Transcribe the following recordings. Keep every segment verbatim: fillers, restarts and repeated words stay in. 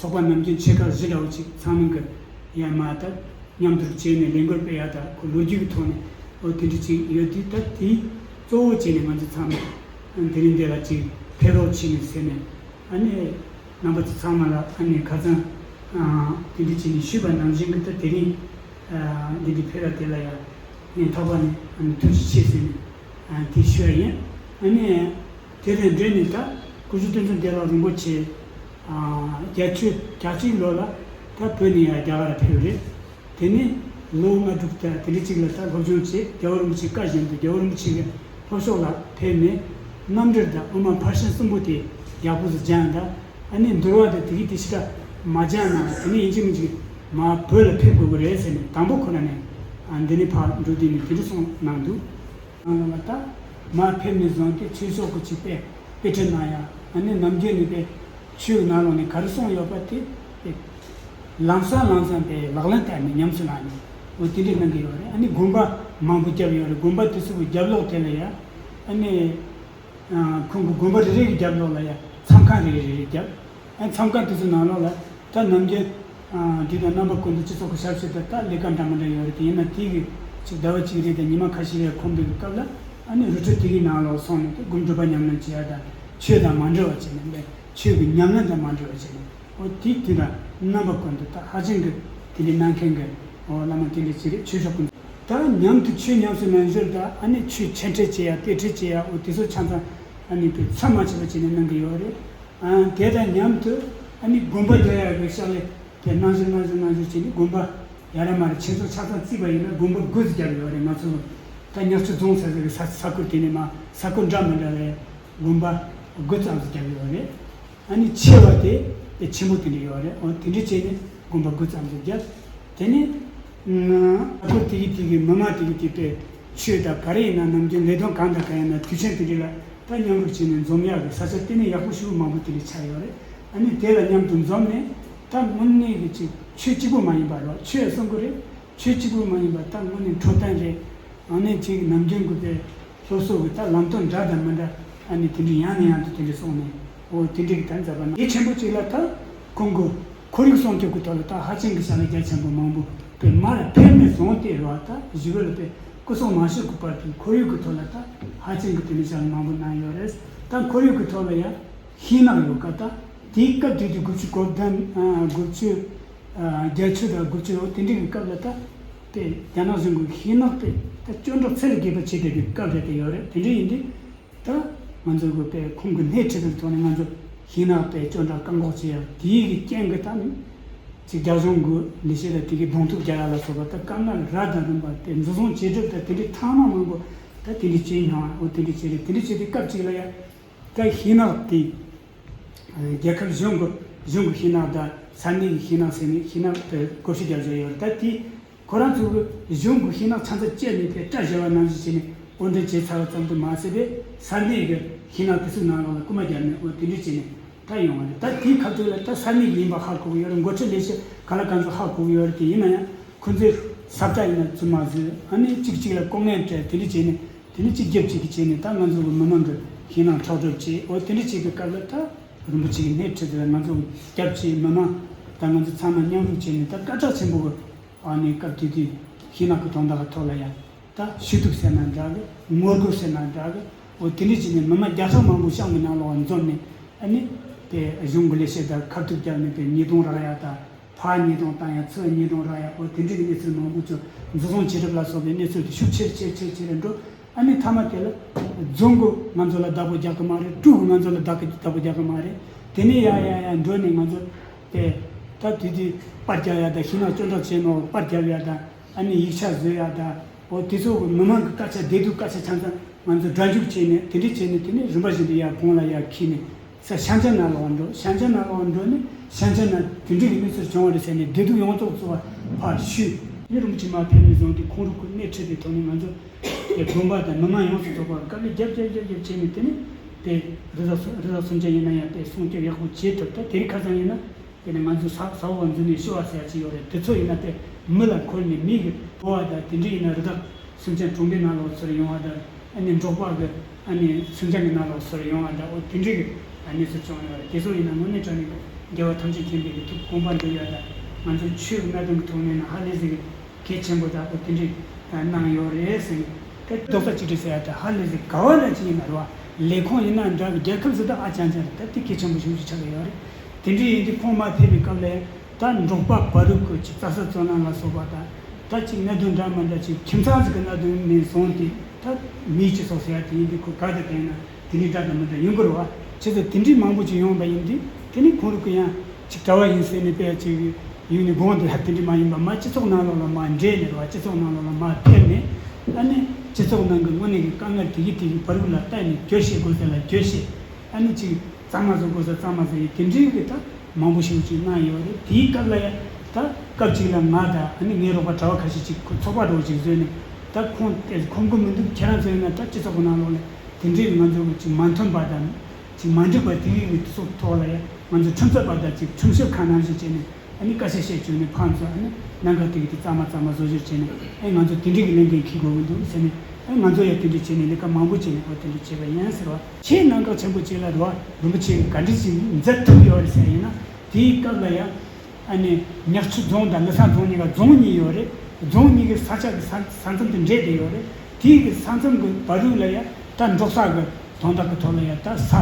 ཚོགས་པ་ནམ་རྒྱུན་ཆེ་ཁག་བཞི་འདྲ་བོ་ཅིག་ཚང་མ་གི་ཡར་མར་ད་མཉམ་དུ་བྱས་ནས་ལས་འགུལ་སྤེལ་ཡ་ད་ཁོ་ལོ་རྒྱུས་ཀྱི་ཐོག་ནས་འོ་དེ་འདྲ་ཅིག་ཡོད་དུས། ད་དེ་གཙོ་བོ་བྱས་ནས་ང་ཚོ་ཚང་མ་དེ་རིང་འདི་ལ་ཅིག་ཕེབས་རོགས་བྱས་ནས་ཟེར་ནས། ཨ་ནི་རྣམ་པ་ཚོ་ཚང་མ་ལ་ཨ་ནི་ཁ་སང་དེ་འདྲ་བྱས་ནས་ཞུས་པ་ནང་བཞིན་གྱི་ད་དེ་རིང་འདི་འདྲ་ཕེབས་ར་དེ་ལ་ཡང་ངས་ཐོག་པ་ནས་ཨ་ནི་ཐུགས་རྗེ་ཆེ་ཟེར་ནས་དེ་ཞུ་ཡ་ཡིན། ཨ་ནི། དེ་ལས་འབྲེལ་ནས་ད་སྐུ་ཞབས་བསྟན་འཛིན་བདེ་ལེགས་རིན་པོ་ཆེ། བརྒྱད་ཅུ་གྱ་གཅིག་ལོ་ལ་ད་བོད་ནས་ཡར་རྒྱ་གར་ཕེབས་རེད། དེ་ནས་ལོ་ལྔ་དྲུག་ད་དེ་འདྲ་ཅིག་ལ་ད་སློབ་སྦྱོང་བྱས། རྒྱལ་བ་རིན་པོ་ཆེའི་བཀའ་བཞིན་དུ་རྒྱལ་བ་རིན་པོ་ཆེ་གི་ལྷོ་ཕྱོགས་ལ་ཕེབས་ནས་རྣམ་འགྲེལ་དང་དབུ་མ་ཕར་ཕྱིན་གསུམ་པོ་དེ་ཡག་པོ་ཟིག་སྦྱངས། ད་ཨ་ནི་འདུལ་བ་དང་དེ་གི་དེ་ཕྱི་ད་མ་སྦྱངས་ན་དེ་ནས་ཡིན་གཅིག་མིན་གཅིག་མར་བོད་ལ་ཕེབས་དགོས་ཀྱི་རེད་ཟེར་ནས་དང་པོ་ཁོ་རང་ནས་འདི་ནས་ཕར་འགྲོ་དུས་ནས་དེ་འདྲ་གསུངས་གནང་འདུག་ནང་ལོགས་ལ་ད་མར་ཕེབས་ནས་བཟུང་སྟེ་ཆོས་ཕྱོགས་ཀྱི་ཆེད་དཔེ་དཔེ་ཁྲིད་གནང་ཡ། ཨ་ནི་ནམ་རྒྱུན་ནས་དཔེ་ཆོས་ཀྱི་ནང་ལོགས་ནས་ག་རེ་གསུངས་ཡོད་པ་དེ་དཔེ་ལམ་སང་ལམ་སང་དཔེ་ལག་ལེན་བསྟར་ནས་ཉམས་སུ་བླངས་ནས་འོ་དེ་འདྲས་གནང་གི་ཡོད་རེད། ཨ་ནི་དགོན་པ་མང་པོ་བརྒྱབ་ཡོད་རེད། དགོན་པ་དེ་ཚོ་གི་རྒྱབ་ལོགས་དེ་ལ་ཡ་ཨ་ནི་ཁོང་གི་དགོན་པ་རེ་རེ་གི་རྒྱབ་ལོགས་ལ་ཡ་མཚམས་ཁང་རེ་རེ་རེ་རེ་བརྒྱབ། ཨ་མཚམས་ཁང་དེ་ཚོའི་ནང་ལོགས་ལ་ད་ནམ་རྒྱུན་ཨ་འདི་དང་རྣམ་པ་ཀུན་ཏུ་སྤྱི་ཚོགས་ཀྱི་ཞབས་ཞུ་དང་ད་ལས་ཀ་འདྲ་མི་འདྲ་ཡོད་རེད་དེ། ཡིན་ན་དེ་གི་ཅིག་ཟླ་བ་གཅིག་རེ་དང་ཉི་མ་ཁ་ཤས་རེ་ཁོམ་པའི་སྐབས་ལ་ཨ་ནི་རི་ཁྲོད་དེ་གི་ནང་ལོགས་སོང་ནས་དེ་སྒོམ་སྒྲུབ་པ་ཉམས་ལེན་བྱེད་ཡ་དང་ཆོས་དང་མ་འབྲེལ་བ་བྱས་ནས་ཆོས་ཀྱི་ཉམས་ལེན་དང་མ་འབྲེལ་བ་བྱས་ནས་འོ་དེ་དུས་དང་རྣམ་པ་ཀུན་ཏུ་ད་ཧ་ཅང་གི་དེ་འདྲའི་གནང་མཁན་གི་འོ་བླ་མ་དེ་འདྲ་ཅིག་རེད། ཆོས་ཕྱོགས་ཀུན་ཏུ་ད་མཉམ་དུ་ཆོས་ཉམས་སུ་ལེན་ཞོར་དང་ཨ་ནི་ཆོས་འཆད་ཁྲིད་བྱེད་ཡ་དཔེ་ཁྲིད་བྱེད་ཡ་འོ་དེ་ཚོ་ཆ་ཚང་ཨ་ནི་དཔེ་མཚམས་མ་ཆད་པ་བྱས་ནས་གནང་གི་ཡོད་རེད། ཨ་དེ་དང་མཉམ་དུ་ཨ་ནི་དགོན་པ་རྒྱག་ཡག་གི་ཕྱག་ལས་དེ་གནང་བཞིན་གནང་བཞིན་གནང་བཞིན་བྱས་ནས་དགོན་པ་ཡར་མར་ཆེད་ཚོགས་ཆ་ཚང་བརྩིས་པ་ཡིན་ན་དགོན་པ་དགུ་ཙམ་བརྒྱབ་ཡོད་རེད། ང་ཚོ་ད་ཉག་ཆུ་རྫོང་ཟེར་ཟེར་གི་ས་ས་ཁུལ་དེ་ནས་མར་ས་ཁུལ་འདྲ་མི་འདྲ་བའི་དགོན་པ་དགུ་ཙམ་ཟིག་བརྒྱབ་ཡོད་རེད། ཨ་ནི་ཆེ་བ་དེ་དེ་ཆེན་པོ་དེ་འདྲ་ཡོད་རེད། འོ་དེ་འདྲ་བྱས་ནས་དགོན་པ་དགུ་ཙམ་ཟིག་བརྒྱབ། དེ་ནས་ཨ་ཁུ་དེ་གི་དེ་གི་མི་མང་དེ་གི་དེ་དཔེ་ཆོས་དང་ག་རེ་ཡིན་ན་ནམ་རྒྱུན་ལས་དོན་གང་དང་གང་ཡིན་ན་དུས་ཆེན་དེ་འདྲ་ལ་ད་མཉམ་རུབ་བྱས་ནས་འཛོམས་ཡག་གི་ས་ཆ་དེ་ནས་ཡག་པོ་ཞེ་པོ་མང་པོ་དེ་འདྲ་ཆགས་ཡོད་རེད། ཨ་ནི་དེ་ལ་མཉམ་དུ་འཛོམས་ནས་ད་དངོས་གནས་གི་ཅིག་ཆོས་གཅིག་པོ་མ་ཡིན་པ་རོ། ཆོས་གསུང་གི་རེད། ཆོས་གཅིག་པོ་མ་ཡིན་པ་ད་དངོས་གནས་འཕྲོད་བསྟེན་རེད། ཨ་ནི་ཅིག་ནམ་རྒྱུན་གི་དཔེ་སློབ་གསོ་གི་ད་ལམ་སྟོན་འདྲ་དང་མི་འདྲ་ཨ་ནི་དེ་འདྲ་ཡང་ནས་ཡང་དུ་དེ་འདྲ་གསུངས་ནས་འོ་དེ་འདྲ་གི་ད་མཛད་པ་ན་གལ་ཆེན་པོ་གཅིག་ལ་ད་ཁོང་གི་ཁོར་ཡུག་སྲུང་སྐྱོབ་ཀྱི་ཐོག་ལ་ད་ཧ་ཅང་གི་ཞབས་ལས་རྒྱ་ཆེན་པོ་མང་པོ་དཔེ་མར་ཕེབས་ནས་བཟུང་སྟེ་རེད་བ། ད་ཞི་བའི་ལ་དཔེ་སྐུ་སྲུང་མ་ཞུགས་ཀྱི་བར་དུ་ཁོར་ཡུག་གི་ཐོག་ལ་ད་ཧ་ཅང་གི་དེ་འདྲ་ཞབས་ལས་མང་པོ་གནང་ཡོད་རེད། ད་ཁོར་ཡུག་གི་ཐོག་ལ་ཡང་ཤིང་ནགས་ཡོད་ཀ་ད་དེའི་སྐབས་དེ་དུས་དགུ་བཅུ་གོ་བདུན་དགུ་བཅུ་བརྒྱད་ཅུ་དང་དགུ་བཅུ་འོ་དེ་འདྲ་གི་སྐབས་ལ་ད་དཔེ་རྒྱ་ནག་གཞུང་གིས་ཤིང་ནགས་དཔེ་ད་སྐྱོན་འདྲ་ཚད་ལས་བརྒལ་བ་བྱས་བསྡད་པའི་སྐབས་རེད་དེ་ཡོད་རེད། དེ་འདྲ་ཡིན་དུས་ད་ང་ཚོ་གི་དཔེ་ཁོང་གི་སྣེ་ཁྲིད་པའི་ཐོག་ནས་ང་ཚོ་ཤིང་ནགས་དཔེ་སྐྱོན་འདྲ་བཀག་འགོག་བྱེད་ཡག་དེའི་གི་རྐྱེན་གི་ད་ནི་ཅིག་རྒྱ་གཞུང་གི་ལས་བྱེད་ལ་དེ་གི་གདོང་ཐུག་རྒྱག་ཡག་ལ་སོགས་པ་ད་དཀའ་ངལ་རབ་དང་རིམ་པ་དཔེ་འཛིན་བཟུང་བྱེད་སྒྲུབ་ད་དེ་འདྲའི་ཐེངས་མ་མང་པོ་ད་དེ་འདྲ་བྱས་མྱོང་བ་འོ་དེ་འདྲ་བྱས་རེད། དེ་འདྲ་བྱས་དུས་སྐབས་གཅིག་ལ་ཡ། ད་ཤིང་ནགས་དེ། རྒྱལ་ཁབ་གཞུང་གི་གཞུང་གི་ཤིང་ནགས་དང་ས་གནས་ཀྱི་ཤིང་ནགས་ཟེར་ནས་ཤིང་ནགས་དེ་བགོ་བཤའ་རྒྱག་བཞིན་ཡོད་རེད། ད་དེ་ཁོ་རང་ཚོ་གི་གཞུང་གི་ཤིང་ནགས་ཚང་ཚང་བཅད་ནས་དེ་སྐྲ་བཞར་བ་ནང་བཞིན་བྱས་ནས་དབོར་འདྲེན་བྱས་ཚར་བ་ཙམ་དུ་མ་ཟད་པས་ས་གནས་ཀྱི་ཤིང་ནགས་དེ་ཚོའི་ནང་ལོགས་ལ་རྐུ་མ་བརྒྱབ་ནས་འོ་དེ་འདྲ་བྱས་ནས་ད་ཡོང་བ་རེད། ད་དེའི་ཁ་ཐུག་ལ་ད་ས་གནས་ཀྱི་ཡིན་པ་ཧ་གོ་གི་ཡོད་རེད། འགོ་ཁྲིད་ལས་བྱེད་ག་ལ་གང་ཚོ་ཧ་གོ་གི་ཡོད་རེད། དེ་ཡིན་ན་ཡང་། ཁོ་ཚོས་ས་བཀྲ་ཡིན་ན་བཙུན་མ་བཟོས། ཨ་ནི་གཅིག་གཅིག་ལ་ལྐོག་རྔན་སྤྲད། དེ་འདྲ་བྱས་ནས་དེ་ནས་གཅིག་རྒྱབ་གཅིག་གིས་བྱས་ནས་ད་ང་ཚོ་གི་མི་མང་གི་ཤིང་ནགས་འཕྲོག་སྒྲུབ་བྱས། འོ་དེ་འདྲ་བྱེད་པའི་སྐབས་ལ་ད་རིན་པོ་ཆེ་གི་སྣེ་ཁྲིད་དེ་ང་ཚོ་རྒྱབ་བྱས། མི་མང་ད་ང་ཚོ་ཚང་མ་མཉམ་རུབ་བྱས་ནས་ད་སྐད་གྲགས་ཆེན་པོ་གི་ཨ་ནི་སྐབས་དེ་དུས་ཤིང་ནགས་གི་དོན་དག་གི་ཐོག་ལ་ཡང་ད་ཞུ་གཏུག་ཟེར་ན་འདྲ་གི། ངོ་རྒོལ་ཟེར་ན་འདྲ་གི། འོ་དེ་འདྲ་བྱས་ནས་མི་མང་བརྒྱ་ཕྲག་མང་པོ་ཤང་གི་ནང་ལོགས་འཛོམས་ནས་ཨ་ནི་དེ་གཞུང་གི་ལས་བྱེད་དང་ཁ་ཐུག་བརྒྱབ་ནས་དེ་ཉེས་རྡུང་རག་ཡ་དང་། ཕར་ཉེས་རྡུང་བཏང་ཡ་ཚུར་ཉེས་རྡུང་རག་ཡ་འོ་དེ་འདྲ་གི་གནས་ཚུལ་མང་པོ་ཅིག་འཛིན་བཟུང་བྱེད་གྲབས་ལ་སོགས་པའི་གནས་ཚུལ་དེ་ཤུགས་ཆེར་ཆེར་ཆེར་ཆེར་འགྲོ། ཨ་ནི་མཐའ་མ་དེ་ལ་རྫོང་གི་ང་ཚོ་ལ་བདག་པོ་རྒྱག་གི་མ་རེད། ཀྲུའུ་གི་ང་ཚོ་ལ་བདག་གི་བདག་པོ་རྒྱག་གི་མ་རེད། དེ་ནས་ཡ་ཡ་ཡ་འགྲོ་ནས་ང་ཚོ་དེ་ད་དེ་དུས་པར་རྒྱག་ཡ་དང་ཤིང་ནགས་སྐྱོན་འདྲ་བྱས་ནོ་པར་རྒྱབ་ཡ་དང་ཨ་ནི་ཡིག་ཆ་བཟོ་ཡ་དང་། འོ་དེ་ཚོ་གི་མི་མང་གི་སྐད་ཆ་བདེ་སྡུག་སྐད་ཆ་ཆ་ཚང་ང་ཚོ་སྒྲ་འཇུག་བྱས་ནས་དེ་འདྲས་བྱས་ནས་དེ་ནས་རིམ་པ་བཞིན་དུ་ཡར་གོང་ལ་ཡར་འཁྱེར་ནས་ས་ཤང་ཅང་ནང་ལོགས་འགྲོ། ཤང་ཅང་ནང་ལོགས་འགྲོ་ནས་ཤང་ཅང་ནང་དེ་འདྲས་ཀྱི་གནས་ཚུལ་བྱུང་བ་རེད་ཟེར་ནས་བདེ་སྡུག་ཡོངས་རྫོགས་ཚོ་བ་ཕར་ཞུས། ཨ་ནི་རིན་པོ་ཆེ་མར་ཕེབས་ནས་བཟུང་སྟེ་ཁོང་རུ་ཁོ་སྣེ་ཁྲིད་པའི་ཐོག་ནས་ང་ཚོ་དེ་དགོན་པ་དང་མི་མང་ཡོངས་སུ་ཚོགས་པ་དཀའ་ལས་རྒྱབ་རྒྱབ་རྒྱབ་རྒྱབ་བྱས་ནས་དེ་ནས་དེ་རི་དྭགས་སུ་རི་དྭགས་སུམ་ཅུ་ཡིན་ན་ཡང་དེ་སྲུང་སྐྱོབ་ཡག་པོ་བྱས་ཐུབ། ད་དེ་རིང་ཁ་སང་ཡིན་ན། དེ་ནས་ང་ཚོ་ས་ས་འོག་འཛུལ་ནས་ཤི་བ་ཟེར་ཡ་ཅིག་ཡོད་རེད། དེ་ཚོ་ཡིན་ན་དཔེ་མི་ལ་འཁོར་ནས་མི་གི་ཕོ་བ་དང་དེ་འདྲ་ཡིན་ན་རི་དྭགས་སེམས་ཅན་གྲོང་པའི་ནང་ལོགས་ཚུར་ཡོང་བ་དང་ཨ་ནི་འབྲོག་པ་གི་ཨ་ནི་སེམས་ཅན་གི་ནང་ལོགས་ཚུར་ཡོང་བ་དང་འོ་དེ་འདྲ་གི་ཨ་ནི་ཚུར་བྱུང་ཡོད་རེད། དེ་ཚོ་ཡིན་ན་དངོས་གནས་དྲང་གནས་གི་ རྒྱལ་བ་ཐམས་ཅད་མཁྱེན་པའི་ཐུགས་དགོངས་པ་འགྲེལ་ཡ་དང་ང་ཚོའི་ཆོས་ཀྱི་གནད་དོན་གྱི་ཐོག་ནས་ན་ཧ་ལས་ཟིག་གལ་ཆེན་པོ་དག་པོ་དེ་འདྲའི་གནང་ཡོད་རེད་ཟེར་ནས། དེ་རྡོག་རྩ་གཅིག་སྒྲིལ་ཟེར་ཡ་དེ་ཧ་ལས་ཟིག་ག་བ་འདྲ་ཅིག་ཡིན་ན་རེད་བ། ལས་ཁུངས་ཡིན་ན་འདྲ་གི་རྒྱལ་ཁབ་ཟིག་ད་ཨ་ཅང་ཅང་རེད། ད་དེ་གལ་ཆེན་པོ་ཞེ་པོ་ཅིག་ཆགས་ཀྱི་ཡོད་རེད། དེ་འདྲའི་ཡིན་དུས་ཁོང་མར་ཕེབས་པའི་སྐབས་ལ་ད་འབྲོག་པ་བར་དུ་ཁོ་ཅིག་རྩྭ་ས་བཙོ་ལེན་ལ་སོགས་པ་དང་། ད་ཅིག་གནད་དོན་འདྲ་མི་འདྲ་ཅིག་ཁྱིམ་ཚང་ཟིག་གི་གནད་དོན་ནས་བཟུང་སྟེ་ད་མིའི་སྤྱི་ཚོགས་ཟེར་ཡ་དེ་ཡིན་དུས་ཁོ་ག་དང་ག་ཡིན་ན། དེ་འདྲའི་འདྲ་དང་མི་འདྲ་ཡོང་གི་རེད་བ། བྱས་ཙང་དེ་འདྲའི་མང་པོ་ཅིག་ཡོང་བ་ཡིན་དུས་དེ་ནི་ཁོང་རང་གི་ཡང་ཅིག་གྲྭ་བ་ཡིན་ཟེར་ནས་དཔེ་ཅིག་ཡོང་ནས་དགོངས་དེ་ཡ་དེ་འདྲའི་མ་ཡིན་པ་མ་སྤྱི་ཚོགས་ནང་ལོགས་ལ་མ་འདྲེས་ནས་རེད་བ། སྤྱི་ཚོགས་ནང་ལོགས་ལ་མ་ཕེབས་ནས་ཨ་ནི་སྤྱི་ཚོགས་ནང་གི་དངོས་གནས་ཀྱི་དཀའ་ངལ་དེ་གི་དེ་གི་བར་དུ་ལ་བལྟས་ནས་བསྒྱུར་བཤད་དགོས་ས་ལ་བསྒྱུར་བཤད། ཨ་ནི་ཅིག་གཙང་མ་བཟོ་དགོས་ས་གཙང་མ་བཟོ་ཡི་དེ་འདྲའི་གི་ད་མང་པོ་ཞིག་ཅིག་གནང་ཡོད་རེད། དེའི་སྐབས་ལ་ཡ་ད་སྐབས་ཅིག་ལ་ང་དང་ཨ་ནི་ངའི་རོགས་པ་གྲྭ་བ་ཁ་ཤས་ཅིག་ཁོ་ཚོགས་པ་འདྲ་བོ་ཅིག་བཟོས་ནས་ད་ཁོང་དེ་ཁོམ་གི་མི་འདུག་ཁྱེད་རང་ཚོ་ཡིན་ན་ད་སྤྱི་ཚོགས་ཀྱི་ནང་ལོགས་ལ་དེ་འདྲའི་ང་ཚོ་གི་ཅིག་མ་མཐུན་པ་དང་ཅིག་མ་འགྲིག་པ་དེ་གི་ཚོགས་ཐོག་ལ་ཡ་ང་ཚོ་ཁྲིམས་རྩོད་པ་དང་ཅིག་ཁྲིམས་ཞིབ་ཁང་ནང་བཞིན་བྱས་ནས་ཨ་ནི་སྐད་ཆ་བཤད་བཅུག་ནས་ཕར་ཚུར་ཨ་ནི་གནད་འགག་དེ་གི་དེ་གཙང་མ་གཙང་མ་བཟོ་བཅོས་བྱས་ནས་ཨ་ང་ཚོ་དེ་འདྲའི་གི་ལས་འགན་འཁྱེར་དགོས་ཀྱི་འདུག་ཟེར་ནས་ཨ་ང་ཚོ་ཡ་དེ་འདྲ་བྱས་ནས་ལས་ཀ་མང་པོ་བྱས་ནས་ཨོ་དེ་འདྲ་བྱས་པ་ཡིན་ཟེར་བ། ཆེས་གནད་འགག་ཆེན་པོ་གཅིག་ལ་རེད་བ། རིན་པོ་ཆེ་གིས་ག་འདྲ་ཞིག་མཛད་ཐུབ་ཡོད་རེད་ཟེར་ཡིན་ན། དེའི་སྐབས་ལ་ཡང་ཨ་ནི་ཉག་ཆུ་རྫོང་དང་ལི་ཐང་རྫོང་གཉིས་ཀ་རྫོང་གཉིས་ཡོད་རེད། རྫོང་གཉིས་ཀྱི་ས་ཆ་གི་ས་ས་མཚམས་དེ་འདྲེས་བསྡད་ཡོད་རེད། དེའི་གི་ས་མཚམས་ཀྱི་བར་རུ་ལ་ཡང་ད་འབྲོག་ས་གི་དོན་དག་གི་ཐོག་ལ་ཡང་ད་ས་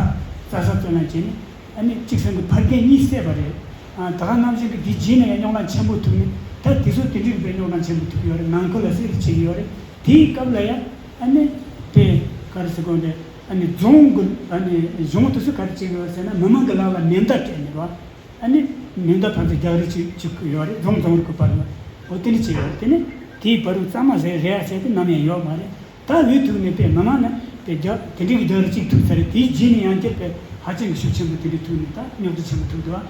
རྩྭ་ས་བཙོ་ལེན་བྱས་ནས་ཨ་ནི་གཅིག་སེམས་ཀྱི་ཕ་རྒན་གཉིས་བསད་པ་རེད། ཨ་ད་ག་ནང་བཞིན་གྱི་དེའི་རྗེས་ནས་ཡང་རྙོག་གླ་ཆེན་པོ་ཐུག་ནས་ད་དེ་ཚོ་དེ་འདྲའི་གི་རྙོག་གླ་ཆེན་པོ་ཐུག་ཡོད་རེད། ནང་ཁུལ་ལ་བསད་རེས་བྱེད་ཀྱི་ཡོད་རེད། དེའི་སྐབས་ལ་ཡང་ཨ་ནི་དཔེ་ག་རེ་ཟེར་དགོས་རེད། ཨ་ནི་རྫོང་གི་ཨ་ནི་གཞུང་དེ་ཚོས་ག་རེ་བྱེད་ཀྱི་ཡོད་ཟེར་ན་མི་མང་གི་ལག་ལ་མེ་མདའ་སྤྲད་ནས་རེད་བ། ཨ་ནི་མེ་མདའ་ཕར་ཚུར་རྒྱག་རེས་བྱེད་བྱེད་ཀྱི་ཡོད་རེད། རྫོང་རྫོང་རིགས་ཀྱི་བར་ལ་འོ་དེ་འདྲ་བྱས་ཡོད་རེད། དེ་ནི་དེའི་བར་དུ་གཙང་མ་བཟོས་རེད་ཟེར་དེ་ནམ་ཡང་ཡོད་མ་རེད། ད་འོས་ཐུག་ནས་དཔེ་མི་མང་ན་དཔེ་རྒྱ་དེ་འདྲའི་གི་རྒྱག་རེས་གཅིག་ཐུག་ཚར་རེད། དེའི་རྗེས་ནས་ཡང་བསྐྱར་དཔེ་ཧ་ཅང་གི་ཤུགས་ཆེན་པོ་དེ་འདྲ་ཐུག་ནས་ད་རྙོག་དྲ་ཆེན་པོ་ཐུག་འདུག་ཨ།